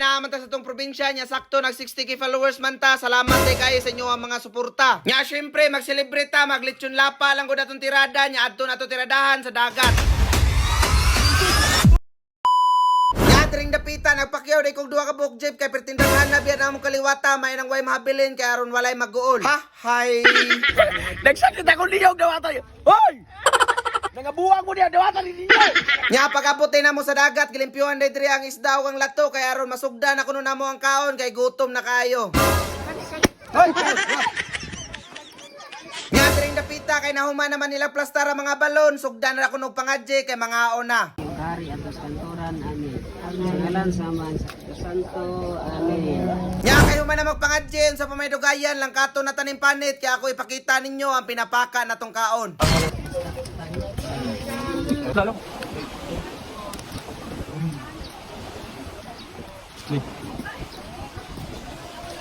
naa man ta sa tong probinsya nya sakto nag 60K followers man ta. Salamat day kayo sa inyo ang mga suporta. Nya syempre mag-celebrate ta, maglechon lapa lang gud atong tirada nya adto na to tiradahan sa dagat. Nya diring dapita nagpakyaw day kog duha ka buok jeep kay pertindaghan na biya na among kaliwata may nang way mahabilin kay aron walay maguol. Ha hay. Nagsakit ako niyog dawata. Hoy! Nangabuwang mo niya dawata ni niyo. Nya pag-abot na mo sa dagat, gilimpyuhan day diri ang isda ug ang lato kay aron masugda na kuno namo ang kaon kay gutom na kayo. Nya diring dapita kay nahuman naman nila plastar ang mga balon, sugdan na kuno og pangadje kay mangaon na. Hari atos kantoran. Amen. Sa ngalan sa Amahan, sa Santo. Amen. Nya kay human na magpangadje sa pamaydugayan lang kato na tanim panit kay ako ipakita ninyo ang pinapaka na tong kaon.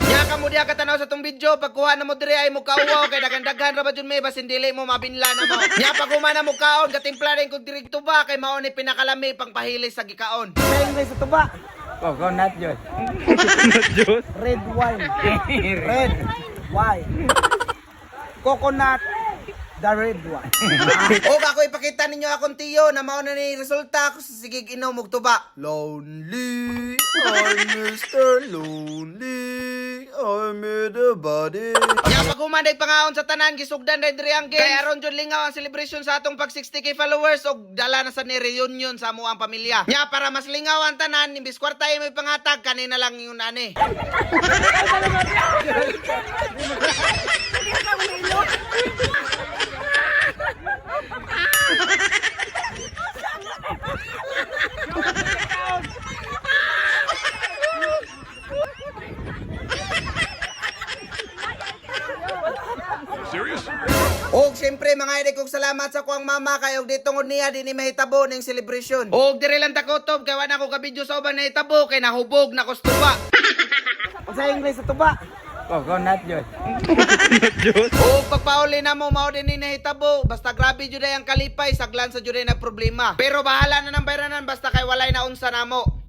Nya ka mo diha katanaw sa tong video, pagkuha na mo diri ay mo kauwaw kay daghan-daghan ra ba jud may basin dili mo mabinla na mo. Nya pag human na mo kaon, gatimpla rin kog diri tuba kay mao ni pinakalami pangpahilis sa gikaon. Sa English sa tuba. Coconut juice. Red wine. Red wine. Coconut the red wine. O ako ipakita ninyo akong tiyo na mao na ni resulta ako sa sigig inom og tuba. Lonely, I'm Mr. Lonely, I'm in the body. Nya pag humanday pangaon sa tanan gisugdan day diri ang games. Kay aron jud lingaw ang celebration sa atong pag 60K followers og dala na sa ni reunion sa amo ang pamilya. Nya para mas lingaw ang tanan imbis kwarta may pangatag kanina lang yun ani. Og siyempre mga idol kong salamat sa kuang mama kay og ditungod niya dinhi mahitabo ning celebration. Og diri lang takotob kay wala ko ka video sa uban nahitabo kay nahubog na kustuba. Sa English sa tuba. Coconut juice. Og pagpauli na mo mao din ni nahitabo basta grabe jud ay ang kalipay saglan sa jud ay nagproblema. Pero bahala na ng bayranan basta kay walay na unsa namo.